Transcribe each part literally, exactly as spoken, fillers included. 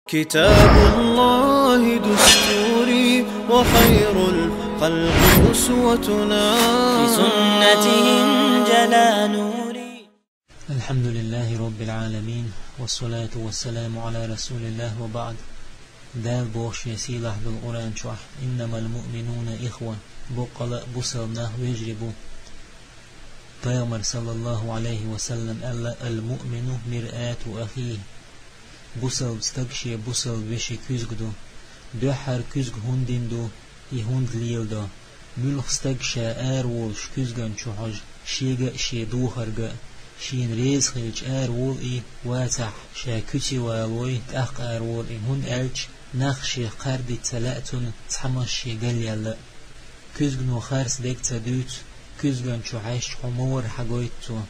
كتاب الله دستوري، وخير الخلق أسوتنا. بسنته انجلى نوري. الحمد لله رب العالمين، والصلاة والسلام على رسول الله وبعد. Дала боху шен сийлахь долу Къуръан чохь: «إنما المؤمنون إخوة», боккъала а бусалба нах вежарий бу. Пайхамар, саллаллаху Ӏалайхи ва саллам, аьлла: «المؤمن مرآة أخيه». Бусалба стаг шен бусалба вешин куьзга ду. Дуьххьара куьзга хӀунда дина ду, и хӀунда леладо? Муьлхха стаг ша ара волуш куьзган чу хьожу, шега а, шен духарга а, шена реза хилча ара волу и, вацахь, ша куьце валой, тӀаккха ара волу и, хӀунда аьлча нах шех кхардита ца лаьа цунна, цхьаммо шен галъяьлла а. Куьзгано харц дерг ца дуьйцу, куьзган чу хьаьжча хьо ма вара хьагойту цо.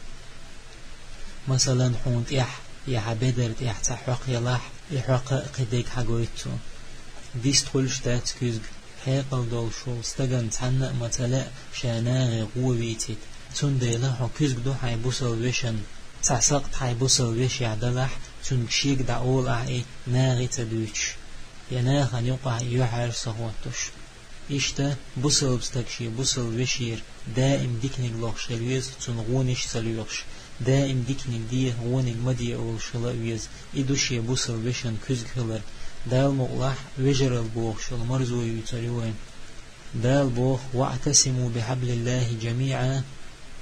Масалан, хьуна тӀехь я хьан бедар тӀехь цхьа хьокха ялахь, и хьокха а кхин дерг хьагойту цо. Дистхуьлуш дац куьзга, хьекъал долуш волу стагана цхьанна а ма ца лаьа ша нахе гӀо вийцийта. Цундела хьо куьзга ду хьайн бусалба вешан, цхьа сакъта хьайн бусалба вешехь далахь, цуьнга шега дӀаола ахь и, нахе ца дуьйцуш, я нахана юкъахь и юьхьӀаьржа ца хӀоттуш. Иштта бусалба стаг шен бусалба вешера даим диканиг лохуш хила веза, цунна гӀонаш а ца лоьхуш, даим диканиг де, гӀониг ма де олуш хила а веза. И ду шен бусалба вешан куьзга хилар. Дала мукъалахь, вежаралла бохуш йолу марзо юьйцур ю вайн. Дала боху: «واعتصموا بحبل الله جميعا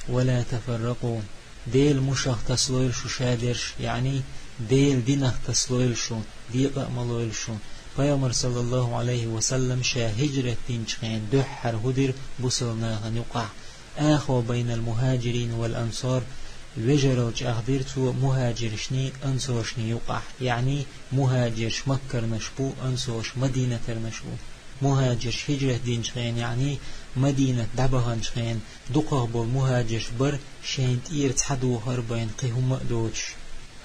ولا تفرقوا». Делан мушах тасалойла шу шадерш, яъни Делан динах тасалойла шу, декъа а ма лойла шу. Пайхамар, саллаллаху Ӏалайхи ва саллам, ша хӀижрат динчу хенахь дуьххьара хӀун дира бусалба нахана юкъахь? «آخى بين المهاجرين والأنصار», вежаралла чӀагӀдира цо мухӀажиршний, ансоршний юкъахь, яъни мухӀажирш Маккарнаш бу, ансорш Мадинатарнаш бу. МухӀажирш хӀижрат динчу хенахь, яъни Мадинат дӀабаханчу хенахь, дукхах болу мухӀажирш бара шайна тӀера цхьа духар а байна, кхин хӀумма а доцуш.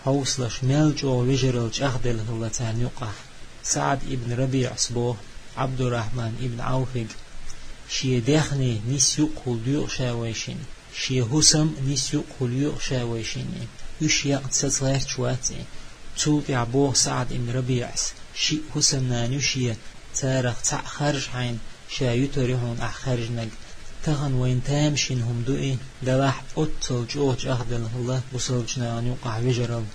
Хьовсалаш, мел чӀогӀа вежаралла чӀагӀделла хилла царна юкъахь. СаӀд ибн РабиӀас боху Ӏабдуррахьман ибн Ӏавфига: «Шен даьхни нисса юккъехула доькъу ша вайшинна, шен хӀусам нисса юккъехула йоькъу ша вайшинна. Уьш екъна саца гӀерташ вац и». Цул тӀаьхьа боху СаӀд ибн РабиӀас: «Шиъ хӀусамнана ю шен, царах цхьаъ харжа хьайна, ша юьтур ю хьуна ахь хаьржинарг». Тахана вайна тамашийна хӀума ду и, делахь а оццул чӀогӀа чӀагӀделла хилла бусалбачу нахана юкъахь вежаралла.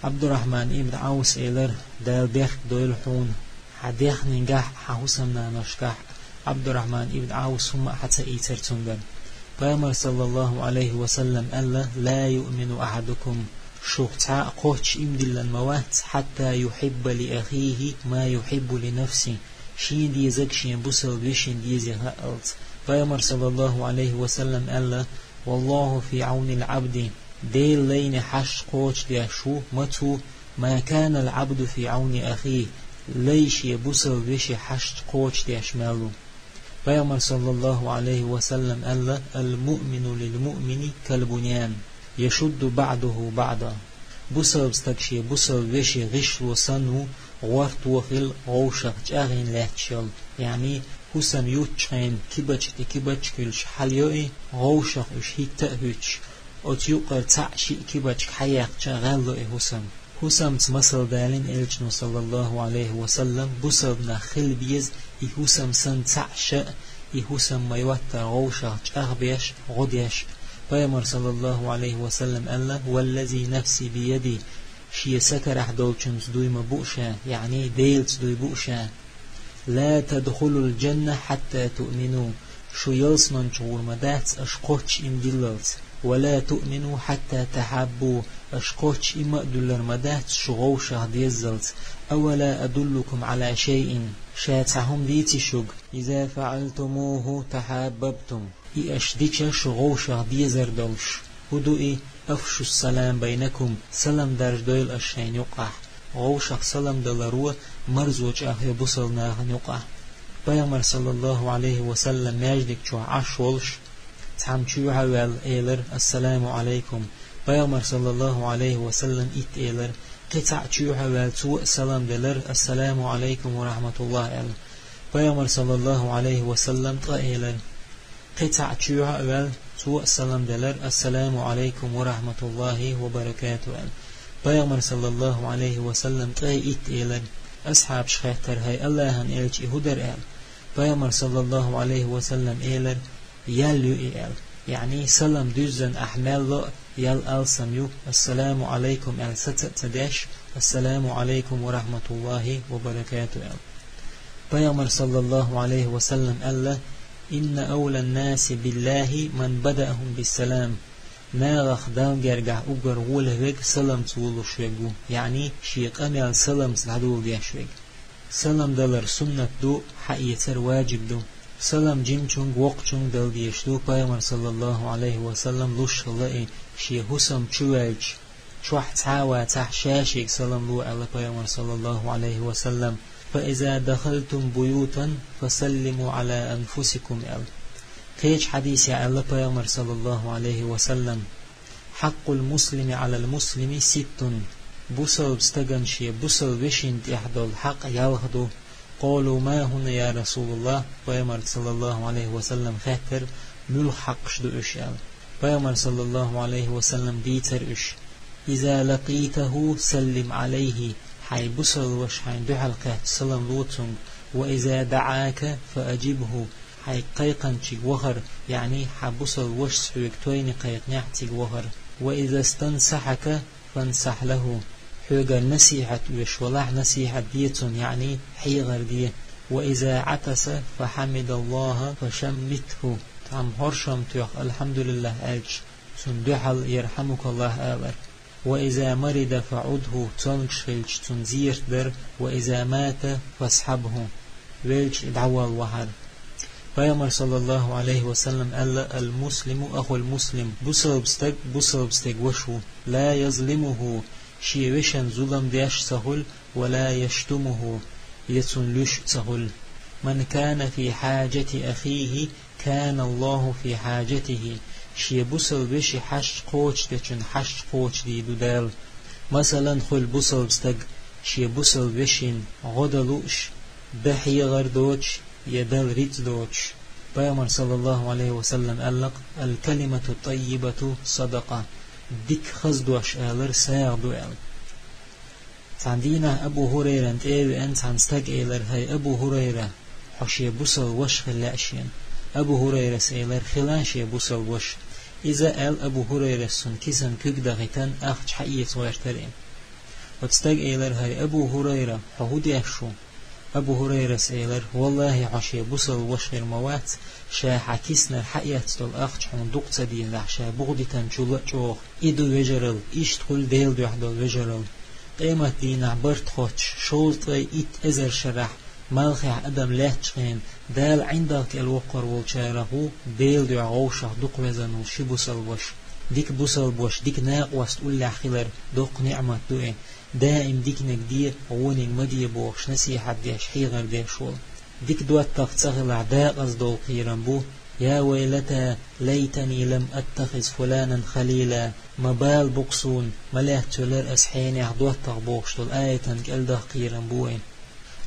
Ӏабдуррахьман ибн Ӏавфас элира: «Дала бехк дойла хьуна, хьан даьхнигахь а, хьан хӀусамнаношкахь а». Ӏабдуррахьман ибн Ӏавфас хӀумма а хьа ца ийцира цуьнгара. Пайхамар, саллаллаху Ӏалайхи ва саллам, аьлла: «لا يؤمن أحدكم», шух цхьа а кхоччуш иман диллина ма вац, «حتى يحب لأخيه ما يحب لنفسه», шена дезарг шен бусалба вешина деза хаалц. Пайхамар, саллаллаху Ӏалайхи ва саллам, аьлла: «والله في عون العبد», Делан лайне хьашт кхочушдеш ву, мацу, «ما كان العبد في عون أخيه», лай шен бусалба вешин хьашт кхочушдеш мел ву. Пайхамар, саллаллаху Ӏалайхи ва саллам, аьлла: «المؤمن للمؤمن كالبنيان يشد بعضه بعضا». Бусалба стаг шен бусалба вешин гӀишло санна ву, гӀортор хилла гӀовшах чӀагӀйина лаьтташ йолу, яъни хӀусам юттучу хенахь кибачка тӀе кибачка хуьлуш хьалайо и, гӀовшах уьш хӀитта а хӀуьттуш, оцу юккъара цхьаъ-шиъ кибачка хьаяккхича гӀелло и хӀусам. ХӀусамца масал далийна элчано, саллаллаху Ӏалайхи ва саллам, бусалба нах хила беза и хӀусам санна цхьаъ-шиъ, и хӀусам ма-йоттара гӀовшах чӀагӀбеш, гӀо деш. Пайхамар, саллаллаху Ӏалайхи ва саллам, аьлла: «والذي نفسي بيده», шен са карахь долчунца дуй ма бу ша, яъни Делаца дуй бу ша: «لا تدخلوا الجنة حتى تؤمنوا», шу ялсамани чу гӀур ма дац аша кхоччуш иман диллалц. «ولا تؤمنوا حتى تحابوا», аша кхоччуш иман а дуьллур ма дац шу гӀовшах деззалц. «أولا أدلكم على شيء», ша цхьа хӀума дийций шуьга? «إذا فعلتموه تحاببتم», и аша дича шу гӀовшах дезар долуш. ХӀун ду и? «أفشوا السلام بينكم», салам даржадойла аша шайна юккъехь. ГӀовшах салам даларо марзо чӀагӀйо бусалба нахана юккъехь. Пайхамар, саллаллаху Ӏалайхи ва саллам, маьждиг чохь Ӏаш волуш, цхьамма чу юьхьа а ваьлла, элира: «Ассаламу Ӏалайкум». Пайхамар, саллаллаху Ӏалайхи ва саллам, итт элира. Кхин цхьаъ чу юьхьа а ваьлла, цо а салам делира: «Ассаламу Ӏалайкум ва рахьматуллахӀ», – аьлла. Пайхамар, саллаллаху Ӏалайхи ва саллам, ткъа элира. Кхин цхьаъ чу юьхьа а ваьлла, цо а салам делира: «Ассаламу Ӏалайкум ва рахьматуллахӀи ва баракатухӀ», – аьлла. Пайхамар, саллаллаху Ӏалайхи ва саллам, ткъе итт элира. Асхьабаша хаьттар: «ХӀай АллахӀан элча, и хӀун дар?» — аьлла. Пайхамара, саллаллахӀу Ӏалайхи ва саллам, элар: «Ял ю и», — аьлла. Яъни, салам дуьззина ахь мел ло а, ял алсам ю, «Ассаламу Ӏалайкум» аьлла, саца а ца деш, «Ассаламу Ӏалайкум ва рахьматуллахӀи ва баракатухӀ» аьлла. Пайхамара, саллаллахӀу Ӏалайхи ва саллам, аьлла: «Инна авлан-наси биллахӀи ман бадаахӀум биссалам». Нагахь Далла гергахь уггар гӀоле верг саламца волалуш верг ву, яъни, шен къамел саламца дӀадоладеш верг. Салам далар суннат ду, хьаэцар важиб ду. Салам жимачунга, воккхачунга дала дезаш ду, Пайхамара, саллаллахӀу Ӏалайхи ва саллам, луш хилла и, шен хӀусам чу ваьлча, чохь цхьа а вацахь, ша шега салам ло, аьлла Пайхамара, саллаллахӀу Ӏалайхи ва саллам. «Фа иза дахалтум буютан, фа саллиму Ӏала анфусикум», — аьлла. Кхечу хьадисехь аьлла Пайхамара, саллаллахӀу Ӏалайхи ва саллам: «Хьаккъул муслими Ӏалал муслими ситтун». Бусалба стагана шен бусалба вешина тӀехь долу хьакъ ялх ду. «Къалу ма хӀунна, я РасулаллахӀ?» — Пайхамарга, саллаллахӀу Ӏалайхи ва саллам, хаьттар: «Муьлха хьакъаш ду уьш?» — аьлла. Пайхамара, саллаллахӀу Ӏалайхи ва саллам, дийцар уьш: «Иза лакъитахӀу, саллим Ӏалайхи». Хьайн бусалба ваша хьайна дуьхьал кхаьчча, салам ло цунга. «Ва иза даӀака, фа ажибхӀу». Хьайга кхайкхинчуьнга вахар, яъни, хьан бусалба вашас хьоьга тойне кхайкхинехь, цига вахар. «Ва иза стансахьака, фансахь лахӀу». Хьоьгара насихьат оьшуш валахь, насихьат де цунна, яъни, хьехар де. «Ва иза Ӏатаса, фа хьамидаллахӀа, фа шаммитхӀу». Цхьамма хӀорш-м тоьхна, «АлхьамдулиллахӀ» аьлча, цунна дуьхьал «ЯрхьамукаллахӀ» алар. «Ва иза марида, фа Ӏудху», цомгуш хилча, цунна зерат дар. «Ва иза мата, фасхьабхӀу», велча, и дӀаволла вахар. Пайхамара, саллаллахӀу Ӏалайхи ва саллам, аьлла: «Ал-муслиму ахул муслим». Бусалба стаг бусалба стеган ваша ву. «Ла язлимухӀу», шен вешан зулам деш ца хуьлу, «ва ла яштумухӀу», я цунна луьйш а ца хуьлу. «Ман кана фи хьаджати ахихӀи, кана АллахӀу фи хьаджатихӀи». Шен бусалба вешин хьашт кхочушдечун хьашт кхочушдийр ду Дала. Масалан, хуьлу бусалба стаг шен бусалба вешина гӀо дан лууш, дан хьехар доцуш я Далла рицкъ доцуш. Пайхамара, саллаллахӀу Ӏалайхи ва саллам, аьлла-кх: «Ал-калимату таййибату садакъа». Дика хаза дош алар сагӀа ду аьлла. Цхьана дийнахь Абу ХӀурайрана тӀе а веана, цхьана стага элира: «ХӀай Абу ХӀурайра, хьо шен бусалба ваша хила лаьа шена?» Абу ХӀурайрас элира: «Хила шен бусалба ваша». Иза аьлла, Абу ХӀурайрас цунна кисан куьг дахийтина, ахча хьаэца гӀоьртира и. Оцу стага элира: «ХӀай Абу ХӀурайра, хьо хӀун деш ву?» Абу ХӀурайрас элира: «ВаллахӀи, хьо шен бусалба ваша хир ма вац, ша хьан киснара хьаэцна долу ахча хьуна дукха ца дезахь, ша бухадитинчул а чӀогӀа. И ду вежаралла, иштта хуьлу Делан дуьхьа долу вежаралла. Къематдийнахь барт хоттуш, шовзткъе итт эзар шарахь, малхехь адам лаьттачу хенахь, Дала ӀиндагӀ кӀел воккхур волчарах ву Делан дуьхьа вовшах дукха везан волу ши бусалба ваша. Дика бусалба ваша, дика накъост уллехь хилар доккха ниӀмат ду и. Даим диканиг де, вониг ма де», — бохуш, насихьат деш, хьехар деш волу. Дика доттагӀа цӀа хилахь, декъаза долу кхерам бу: «Я вайлата, лайтани лам аттахиз фуланан халила». «Ма бала бу-кх суна, ма лаьцна велира ас хьенех доттагӀа», — бохуш долу аятан кӀел даха кхерам бу и.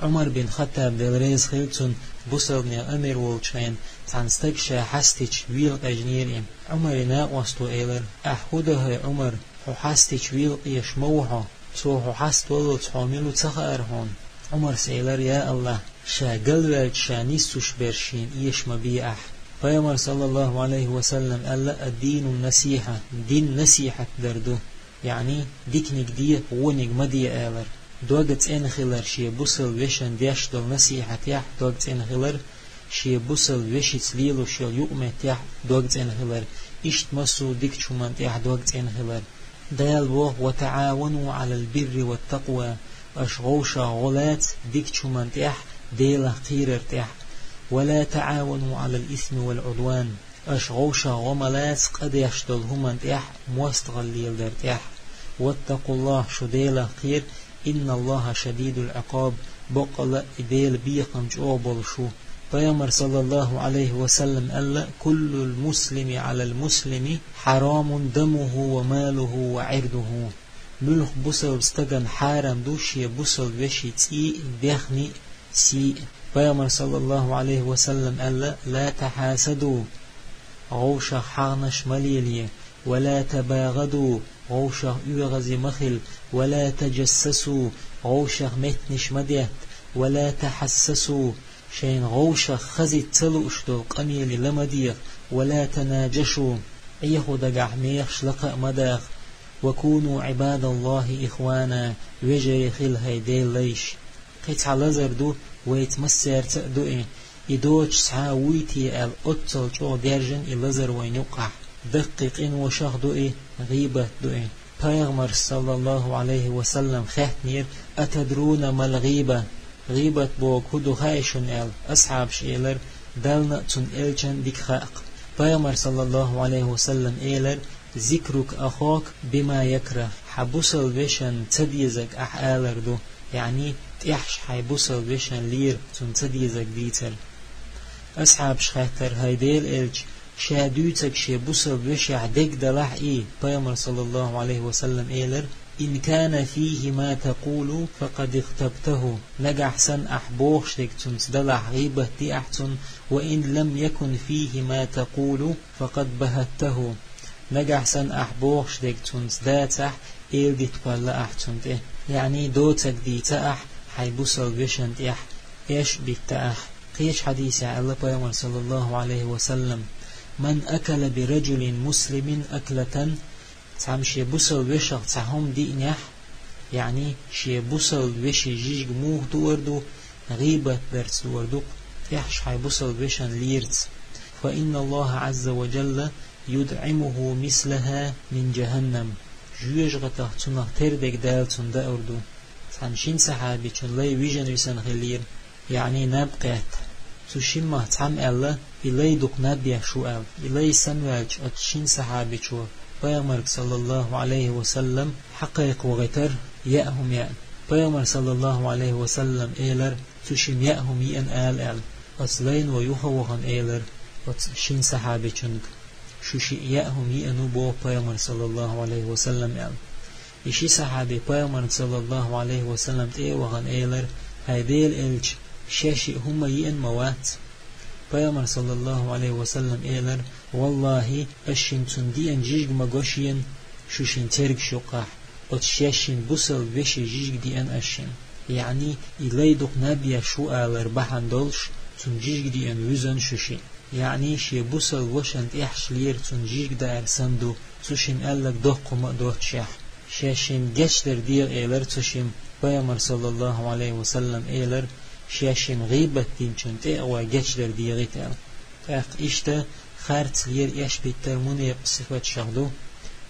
Ӏумар бин Хаттаб, Дела реза хила цунна, бусалбанийн амир волчу хенахь, цхьана стаг ша хьастича, вела къежнера и. Ӏумаран накъосто элира: «Ахь хӀун до, хӀай Ӏумар? Хьо хьастича вела къеш ма ву хьо. Цо хьо хьаставаллалц хьо мила ву ца хаьара хьуна». Ӏумарс элира: «Я АллахӀ, ша галваьлча, ша нисдеш берш шена эша ма бе ахь». Пайхамара, саллаллахӀу Ӏалайхи ва саллам, аьлла: «Ад-дину насихьа», дин насихьат дар ду. Яъни, диканиг де, вониг ма де алар. Дог цӀена хилар, шен бусалба вешан деш долу насихьатехь дог цӀена хилар, шен бусалба вешица лелош йолу юкъаметтехь дог цӀена хилар, иштта массо а дикачу хӀуманна тӀехь дог цӀена хилар. Дала боху: «Ва таӀавану Ӏалал бирри ват такъва», аша вовшах гӀо лаца дикачу хӀуманна тӀехь, Делах кхерар тӀехь. «Ва ла таӀавану Ӏалал исми вал Ӏудван». Аша вовшах гӀо ма лаца къа деш долу хӀуманна тӀехь, мостагӀалла леладар тӀехь. «Ваттакъуллахь», шу Делах кхера, «инналлахьа шадидул Ӏикъаб», баккъала а и Делан бекхам чӀогӀа болуш ву. Пайхамара, саллаллахӀу Ӏалайхи ва саллам, аьлла: «Куллул муслими Ӏалал муслими хьарамун дамуху ва малуху ва Ӏирдуху». Муьлхха бусалба стагана хьарам ду шен бусалба вешин цӀий а, даьхни а, сий а. Пайхамара, саллаллахӀу Ӏалайхи ва саллам, аьлла: «Ла тахьасаду», вовшах хьагӀнаш ма лелае, «ва ла табагӀаду», вовшах оьгӀазе ма хила, «ва ла таджассасу», гӀовшах меттанаш ма детта, ولا تحسسوا, шайна гӀовшах хазийта ца лууш долу къамеле ла ма деха, ولا تناجشوا, Ӏехо дагахь мехаш лакха а ма даха, وكونوا عباد الله إخوانا, вежарий хила, хӀай Делан лайш. Кхин цхьа лазар ду, вайца массаьрца а ду и. И доцуш цхьа а вуй те аьлла, оццул чӀогӀа даьржина и лазар вайна юккъахь. Даккхий къиношах ду и, гӀийбат ду и. Пайхамарс, саллаллаху Ӏалайхи ва саллам, хаьттинера: «أتدرون ما الغيبة؟» ГӀийбат бохург хӀун ду хаьий шуна аьлла. Асхьабаша элира: «Далла а, цуьнан элчанна а дика хаьа-кх». Пайхамар, саллаллаху Ӏалайхи ва саллам, элира: «ذكرك أخاك بما يكره». Хьан бусалба вешан ца дезарг ахь алар ду, яъни тӀехьашха хьайн бусалба вешан лерина цунна ца дезарг дийцар. Асхьабаша хаьттира: «ХӀай Делан элча, ша дуьйцург шен бусалба вешехь дерг далахь а?» Пайхамар, саллаллаху Ӏалайхи ва саллам, элира: «إن كان فيه ما تقول فقد اغتبته». Нагахь санна ахь бохуш дерг цуьнца далахь, гӀийбат ди ахь цуьнан, «وإن لم يكن فيه ما تقول فقد بهته». Нагахь санна ахь бохуш дерг цуьнца дацахь, эладита кхолла ахь цунна тӀе. Яъни доцург дийца ахь, хьайн бусалба вешан тӀехь эш а битта ахь. Кхечу хьадисехь аьлла Пайхамар, саллаллаху Ӏалайхи ва саллам: «من أكل برجل مسلم أكلة». Цхьамма шен бусалба вешах цхьа хӀума диънехь, яъни шен бусалба вешин жижиг муха дуур ду, гӀийбат дарца дуур ду-кх, тӀехьашха хьайн бусалба вешан лерина. «فإن الله عز وجل يطعمه مثلها من جهنم». Жоьжахатех цунах тера дерг Дала цунна дуур ду. Цхьана шина сахьабичун лай вижина висина хиллера, яъни наб кхетта. Цу шиммах цхьамма аьлла: «И лай дукха наб еш ву», — аьлла. И лай санна ваьлча, оцу шина сахьабичо Пайхамарга, саллаллаху Ӏалайхи ва саллам, хьакхайкха вахийтира, яа хӀума яа. Пайхамар, саллаллаху Ӏалайхи ва саллам, элира: «Цу шимма яа хӀума йиъна ала», — аьлла. Оцу лайно юха а вахана элира оцу шина сахьабичунга: «Шу шиъ яа хӀума йиъна ву», — боху Пайхамар, саллаллаху Ӏалайхи ва саллам, аьлла. И ши сахьаби Пайхамарна, саллаллаху Ӏалайхи ва саллам, тӀе а вахана элира: «ХӀай Делан элча, шен шиъ хӀума йиъна ма вац?» Пайхамар, саллаллаху Ӏалайхи ва саллам, элира: «Валлахи, ас шена цунна диъна жижиг ма го шена шу шен цергаш юккъахь. Оцу шен шин бусалба вешин жижиг диъна ас шена». Яъни, и лай дукха наб еш ву алар бахьана долуш, цунна жижиг диъна вуьзна шу шиъ. Яъни, шен бусалба вашан тӀехьашха лерина цунна жижиг даар санна ду, цу шимма аьлларг доккха хӀума а доццушехь. Шен шимма гечдар дегӀа элира цу шимма. Пайхамар, саллаллаху Ӏалайхи ва саллам, элира: «Шен шимма гӀийбат динчунна тӀе а гӀой гечдар дегӀийта», — аьлла. ТӀаккха иштта харц лера, эш биттар мунепакъ сифаташах ду.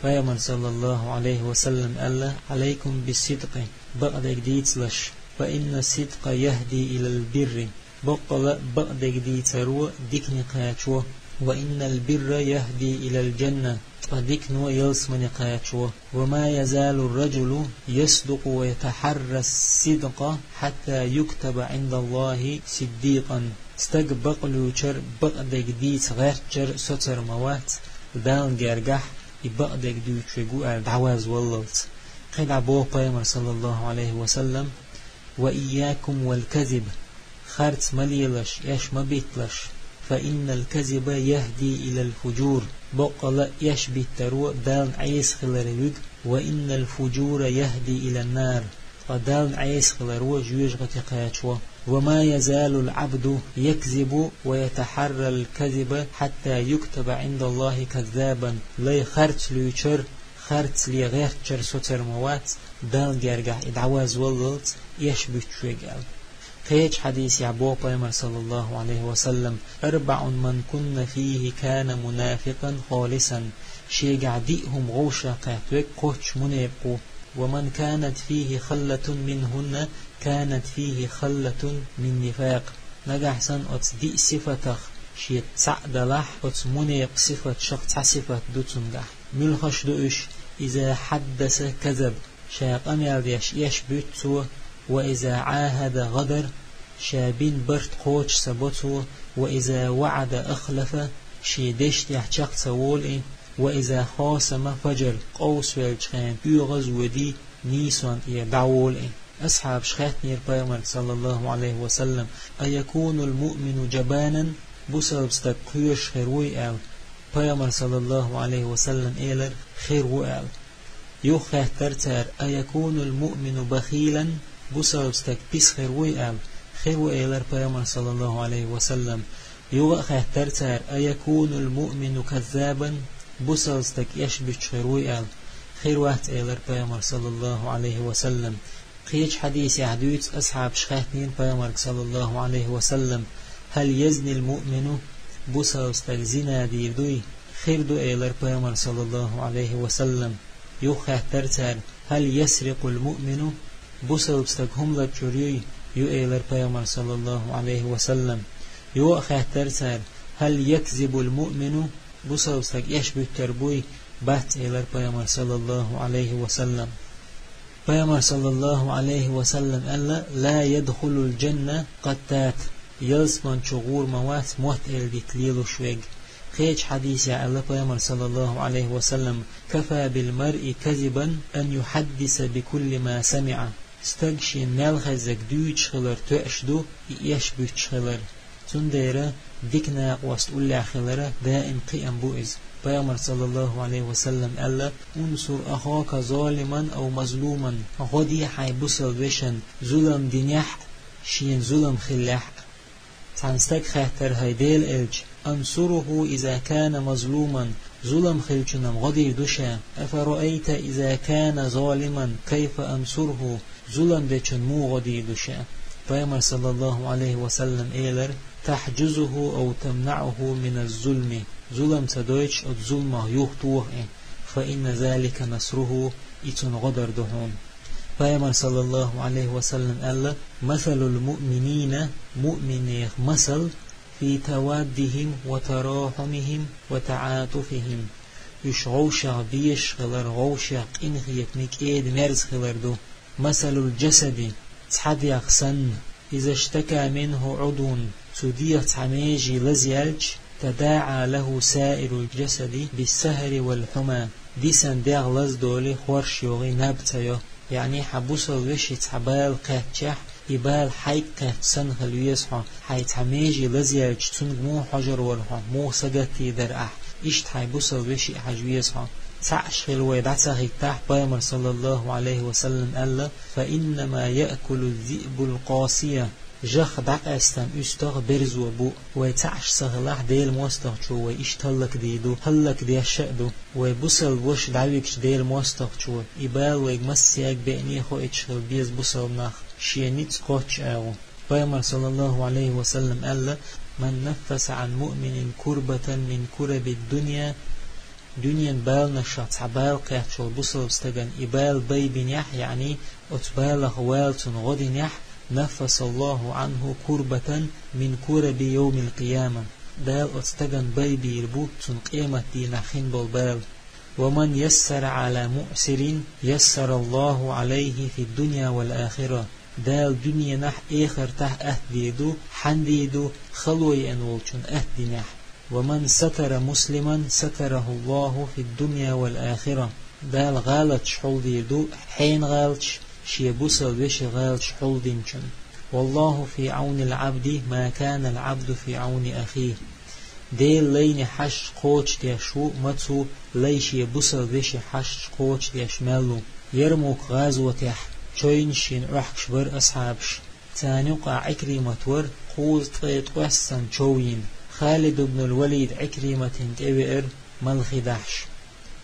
Пайхамар, саллаллаху Ӏалайхи ва саллам, аьлла: «عليكم بالصدق», бакъдерг дийцалаш, «فإن الصدق يهدي إلى البر». Боккъала а бакъдерг дийцаро дикане кхачо. «وإن البر يهدي إلى الجنة», ткъа дикано ялсамане кхачо. «وما يزال الرجل يصدق ويتحرى الصدق حتى يكتب عند الله صديقا». Стаг бакълуьйчар, бакъдерг дийца гӀертачар соцур ма вац, Далла гергахь и бакъдерг дуьйцуш верг ву аьлла дӀавазваллалц. КхидӀа боху Пайхамар, саллаллаху Ӏалайхи ва саллам: «وإياكم والكذب». Харц ма лелаш, эш ма битталаш. «فإن الكذب يهدي إلى الفجور». Боккъала а эш биттаро Далла Ӏеса хиларе вуьгу. «وإن الفجور يهدي إلى النار». Ткъа Далла Ӏеса хиларо жоьжахате кхачо. «وما يزال العبد يكذب ويتحرى الكذب حتى يكتب عند الله كذابا». Лай харц луьйчар, харц ле гӀертачар соцур ма вац, Далла гергахь и дӀавазваллалц, эш буьттуш верг аьлла. Кхечу хьадисехь боху Пайхамар, саллаллаху Ӏалайхи ва саллам: «أربع من كن فيه كان منافقا خالصا». Шегахь диъ хӀума гӀовшах кхетта верг кхоччуш мунепакъ ву. «ومن كانت فيه خلة منهن كانت فيه خلة من نفاق». Нагахь санна оцу диъ сифатах шеца цхьаъ далахь, оцу мунепакъ сифаташах цхьа сифат ду цуьнгахь. Муьлхаш ду уьш? «إذا حدث كذب». Ша къамел деш эш буьту цо. «وإذا عاهد غدر». Ша бина барт кхочуш ца бо цо. «وإذا وعد أخلف». Шен дешна тӀехь чекх ца волу и. «وإذا خاصم فجر». Къовсавеллачу хенахь оьгӀаз а воьдий, нийсонна тӀера дӀаволу и. Асхьабаша хаьттинера Пайхамарга, саллаллаху Ӏалайхи ва саллам: «أيكون المؤمن جبانا؟» Бусалба стаг кхоьруш хир вуй аьлла. Пайхамар, саллаллаху Ӏалайхи ва саллам, элира: «Хир ву», — аьлла. Юха хаьттира цара: «أيكون المؤمن بخيلا؟» бусалба стаг пис хир вуй аьлла, хир ву, элира пайхамара, саллаллаху Ӏалайхи ва саллам. Юха а хаьттира цара: «أيكون المؤمن كذابا؟» Бусалба стаг эшбуьттуш хир вуй аьлла, хир вац, элира пайхамара, саллаллаху Ӏалайхи ва саллам. Кхечу хьадисехь дуьйцу, асхьабаша хаьттинера пайхамарга, саллаллаху Ӏалайхи ва саллам: «هل يزني المؤمن؟» Бусалба стаг зина дийр дуй? Хир ду, элира пайхамара, саллаллаху Ӏалайхи ва саллам. Юха хаьттира цара: «هل يسرق المؤمن؟» Бусалба стаг хӀума лачкъор юй? Ю, элира пайхамара, саллаллаху Ӏалайхи ва саллам. Юха а хаьттира цара: «هل يكذب المؤمن؟» Бусалба стаг эшбуьттур буй? Бац, элира пайхамара, саллаллаху Ӏалайхи ва саллам. Пайхамара, саллаллаху Ӏалайхи ва саллам, аьлла: «لا يدخل الجنة قتات». Ялсамани чу гӀур ма вац мотт эладита лелош верг. Кхечу хьадисехь аьлла пайхамара, саллаллаху Ӏалайхи ва саллам: «كفى بالمرء كذبا أن يحدث بكل ما سمع». Стаг шена мел хезнарг дуьйцуш хилар тоьаш ду и эшбуьттуш хилар. Цундела дика накъост уллехь хилар даим кхиам бу иза. Пайхамара, саллаллаху Ӏалайхи ва саллам, аьлла: «انصر أخاك ظالما أو مظلوما». ГӀо де хьайн бусалба вешан, зулам динехь а, шена зулам хиллехь а. Цхьана стага хаьттира: «ХӀай Делан элча, أنصره إذا كان مظلوما», зулам хиллачунна-м гӀо дийр ду ша. «أفرأيت إذا كان ظالما كيف أنصره؟» Зулам дечунна муха гӀо дийр ду ша? Пайхамара, саллаллаху Ӏалайхи ва саллам, элира: «تحجزه أو تمنعه من الظلم». Зулам ца дойтуш, оцу зуламах юхатоха и, «فإن ذلك نصره», и цунна гӀо дар ду хьуна. Пайхамара, саллаллаху Ӏалайхи ва саллам, аьлла: «مثل المؤمنين», муъминех масал, «في توادهم وتراحمهم وتعاطفهم». Уьш гӀовшах безаш хилар, гӀовшах къинхетаме, кӀеда-мерза хилар ду. «مثل الجسد», цхьа дегӀ санна, «إذا اشتكى منه عضو», цу дегӀан цхьа меже лазаяьлча, «تداعى له سائر الجسد بالسهر والحمى». Дисина дегӀ лазадолий, хорша йогӀий, наб ца йо. Яъни, хьан бусалба вешин цхьа бала кхаьччехь, и бала хьайга кхаьчча санна хила веза хьо. Хьайн цхьа меже лазаяьлча, цуьнга муха хьожур вара хьо, муха сагатдийр дара ахь. Иштта хьайн бусалба вешин хьажа веза хьо. Цхьаъ хила вай дӀа ца хӀиттахь, пайхамара, саллаллаху Ӏалайхи ва саллам, аьлла: «فإنما يأكل الذئب القاصية». Жах дӀакъаьстина уьстагӀ берзо бу. Вай цхьаъ ца хилахь, Делан мостагӀчо вай иштта хӀаллакдийр ду, хӀаллакдеш а ду. Вай бусалба ваша дӀавигча Делан мостагӀчо, и бала вайга массаьрга беъне а хоуьйтуш хила беза бусалба нах, шен ницкъ кхоччуш агӀо. Пайхамара, саллаллаху Ӏалайхи ва саллам, аьлла: «من نفس عن مؤمن كربة من كرب الدنيا». Дуьненан баланашах цхьа бала кхаьчча волу бусалба стагана и бала байбинехь, яъни оцу балах вала цунна гӀо динехь, «نفس الله عنه كربة من كرب يوم القيامة». Дала оцу стагана байбийр бу цунна къематдийнахь хин болу бала. «ومن يسر على معسر يسر الله عليه في الدنيا والآخرة». Дала дуьненахь а, эхартахь а атта дийр ду, хьанна дийр ду, хало еана волчунна атта динехь. «ومن ستر مسلما ستره الله في الدنيا والآخرة». Дала гӀалаташ хьулдийр ду, хьенан гӀалаташ, шен бусалба вешин гӀалаташ хьулдинчунна. «والله في عون العبد ما كان العبد في عون أخيه». Дела лайне хьашт кхочушдеш ву, маца ву лай шен бусалба вешин хьашт кхочушдеш мел ву. Ярмук гӀазотехь чевнаш йина Ӏохкуш бара асхьабаш. Царна юкъахь Ӏикримат вара, кхузткъе ткъоьссана чов йина. Халид ибн ал-Валид Ӏикриматана тӀевеара, малхе дахьаш.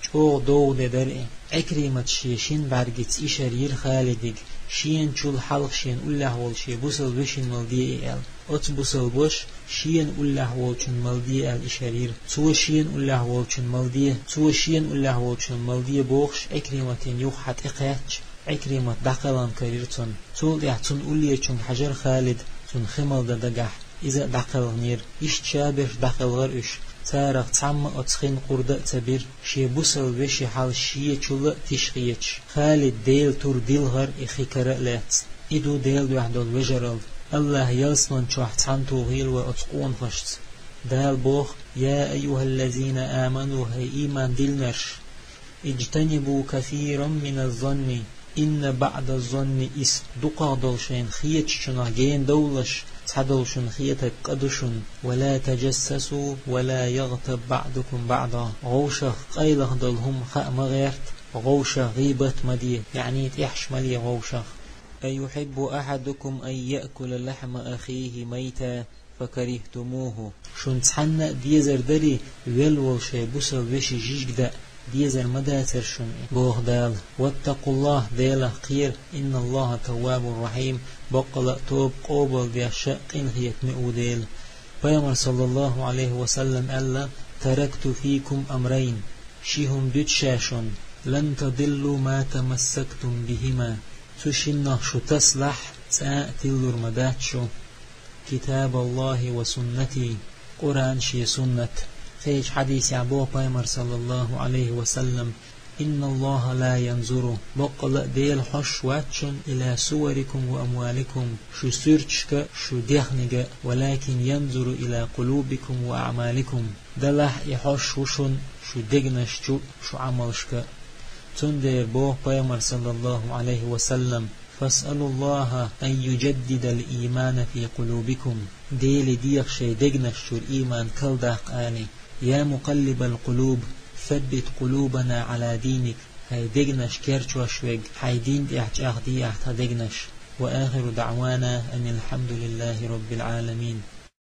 ЧӀогӀа довха де дара и. Ӏикримата шен шина бӀаьргица ишар йира Халидига, шена чул хьалха шена уллехь волу шен бусалба вешина мала де и аьлла. Оцу бусалба ваша шена уллехь волчунна мала де аьлла ишар йира. Цо шена уллехь волчунна мала де, цо шена уллехь волчунна мала де бохуш, Ӏикриматана юха хьан тӀекхаьчча, Ӏикримат дӀакхелхина карийра цунна. Цул тӀаьхьа цунна уллечунга хьажара Халид, цунна хи мала дан дагахь. Иза а дӀакхелхинера. Иштта шаберш дӀакхелхара уьш. Царах цхьамма оцу хин къурда а ца бира, шен бусалба вешин хьал шен чул а тиша хеташ. Халид Делан тур дилхара и хи кара а лаьцна. И ду Делан дуьхьа долу вежаралла. АллахӀа ялсамани чохь цхьаьнатухийла вай оцу къонахашца. Дала боху: «يا أيها الذين آمنوا», хӀай ийман диллинарш, «اجتنبوا كثيرا من الظن إن بعض الظن إثم». Дукхах долу шайна хетачунах гена довлалаш, цхьадолу шуна хетарг къа ду шуна. «ولا تجسسوا ولا يغتب بعضكم بعضا». ГӀовшах къайлаха долу хӀума хаа ма гӀерта, гӀовшах гӀийбат ма де, яъни тӀехьаш ма ле гӀовшах. أيحب أحدكم أن يأكل لحم أخيه ميتا فكرهتموه. Шун цхьанна а дезар дарий, велла волу шайн бусалба вешин жижиг даа, дезар ма дацара шуна и, боху Дала. واتقوا الله, Делах кхера, إن الله تواب رحيم, баккъала а тоба къобалдеш а, къинхетаме а ву Дела. Пайхамара, саллаллаху Ӏалайхи ва саллам, аьлла: تركت فيكم أمرين, ши хӀума дуьту ша шуна, لن تضلوا ما تمسكتم بهما, цу шиннах шу тасалахь, цкъа а тиллур ма дац шу: كتاب الله وسنتي, Къуръан, шен суннат. Кхечу хьадисехь боху Пайхамара, саллаллаху Ӏалайхи ва саллам: إن الله لا ينظر, баккъала а Дела хьожуш вац шуна, إلى صوركم وأموالكم, шун суьрташка а, шун дехнега а, ولكن ينظر إلى قلوبكم وأعمالكم, делахь и хьожуш ву шуна шун дегнаш чу а, шун Ӏамалшка а. Цундела боху Пайхамара, саллаллаху Ӏалайхи ва саллам: فاسألوا الله أن يجدد الإيمان في قلوبكم, Деле деха шайн дегнаш чуьра ийман карладаккха, аьлла. يا مقلب القلوب ثبت قلوبنا على دينك, хӀай дегнаш керчош верг, хьайн дин тӀехь чӀагӀде ахь тхан дегнаш. وآخر دعوانا أن الحمد لله رب العالمين.